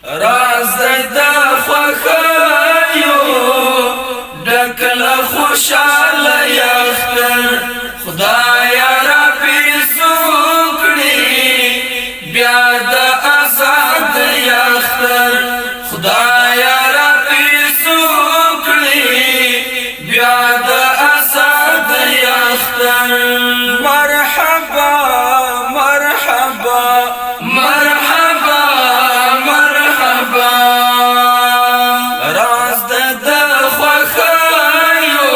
راز د خوښیو ډک له خوشاله اختر، خدای را پیرزو کړي بیا د آزاد اختر، خدای را پیرزو کړي بیا د آزاد اختر. مرحبا مرحبا مرحبا مرحبا، راز د خوښیو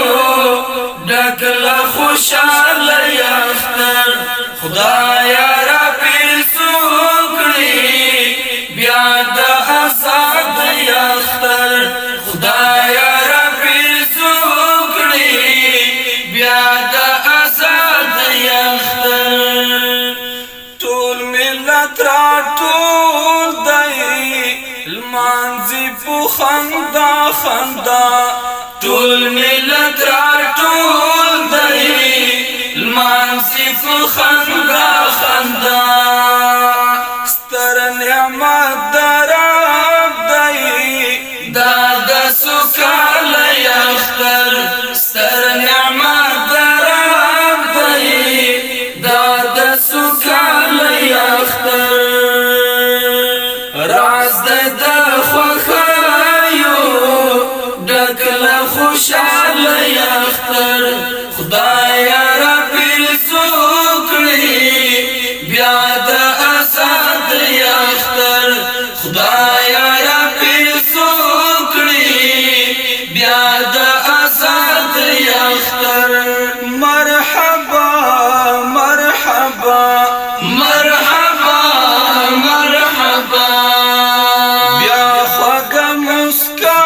ډک له خوشاله اختر، خدای را پیرزو کړي بیا د آزاد اختر، خدای را پیرزو کړي بیا د آزاد اختر. ټول ملت را ټول دی لمانځي په خندا خندا، ټول ملت را ټول دی لمانځي په خندا خندا. ستر نعمت د رب دی دا د سوکاله اختر، ستر نعمت د رب دی دا د سوکاله اختر. راز د خوښیو ډک له خوشاله اختر، خدای را پیرزو کړي بیا د آزاد اختر، خدای را پیرزو کړي بیا د آزاد اختر. مرحبا مرحبا مرحبا مرحبا، بیا خوږه مسکا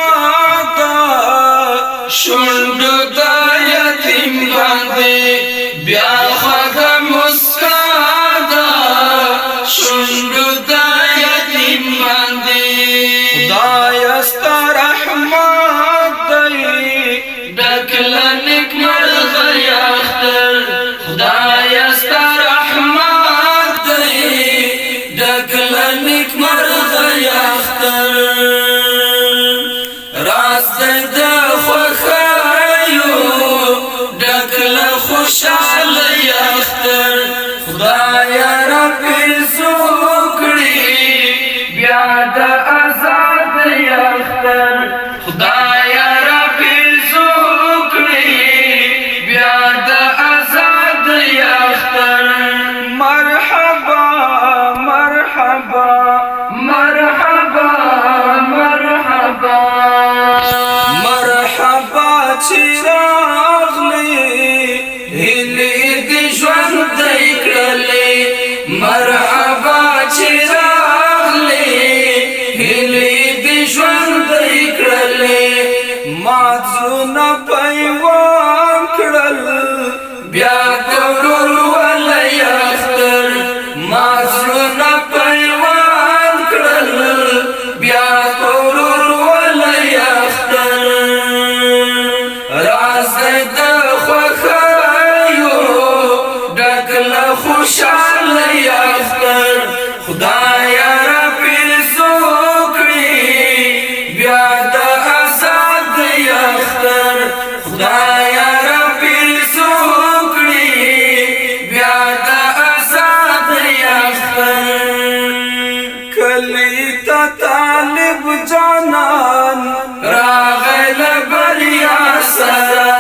ده شونډو د یتیم باندې، بیا خوږه مسکا ده شونډو د یتیم باندې. خدای ستا رحمت دی ډک له نیکمرغۍ اختر، خدای ستا رحمت دی ډک له نیکمرغۍ اختر. راز د خوښیو ډک له خوشاله اختر، خدای را پیرزو کړي بیا د آزاد اختر، خدای را پیرزو کړي بیا د آزاد اختر. مرحبا مرحبا مرحبا مرحبا، مرحبا چې راغلې هیلې د ژوند دی کړلې، مرحبا چې راغلې هیلې د ژوند دی کړلې. مات زړونه پیوند کړل بیا د ورورولۍ اختر، مات زړونه پیوند کړل بیا د ورورولۍ اختر. راز د خوښیو ډک له خوشاله اختر، خدای را پیرزو کړي بیا د آزاد اختر، خدای را پیرزو کړي بیا د آزاد اختر. کلی ته طالب جانان راغی له بریا سره،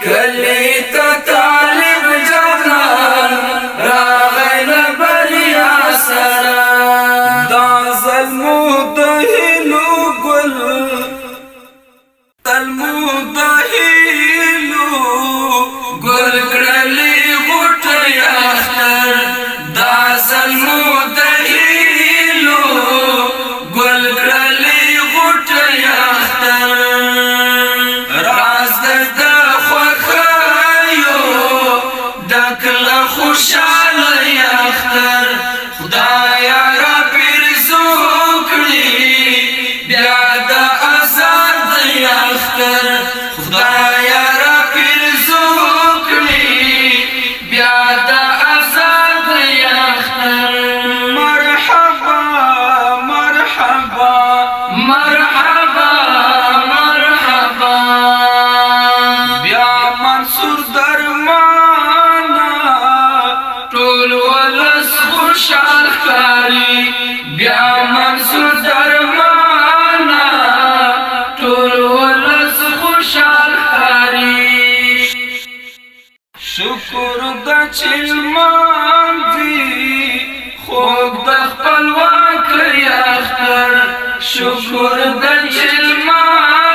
کلی ته طالب جانان راغی له بریا سره. دا زلمو د هیلو ګل، زلمو د هیلو ګل کړلې غوټۍ اختر، دا زلمو د هیلو ګل کړلې غوټۍ اختر. راز د خوښیو ډک له خوشاله اختر، خدای را پیرزو کړي بیا د آزاد اختر، خدای را پیرزو کړي بیا د آزاد اختر. مرحبا مرحبا خوشحال ښکاري، بیا منصور درمانا ټول ولس خوشحال ښکاري۔ شکر د چلمان دي خوږ د خپلواکۍ اختر، شکر د چلمان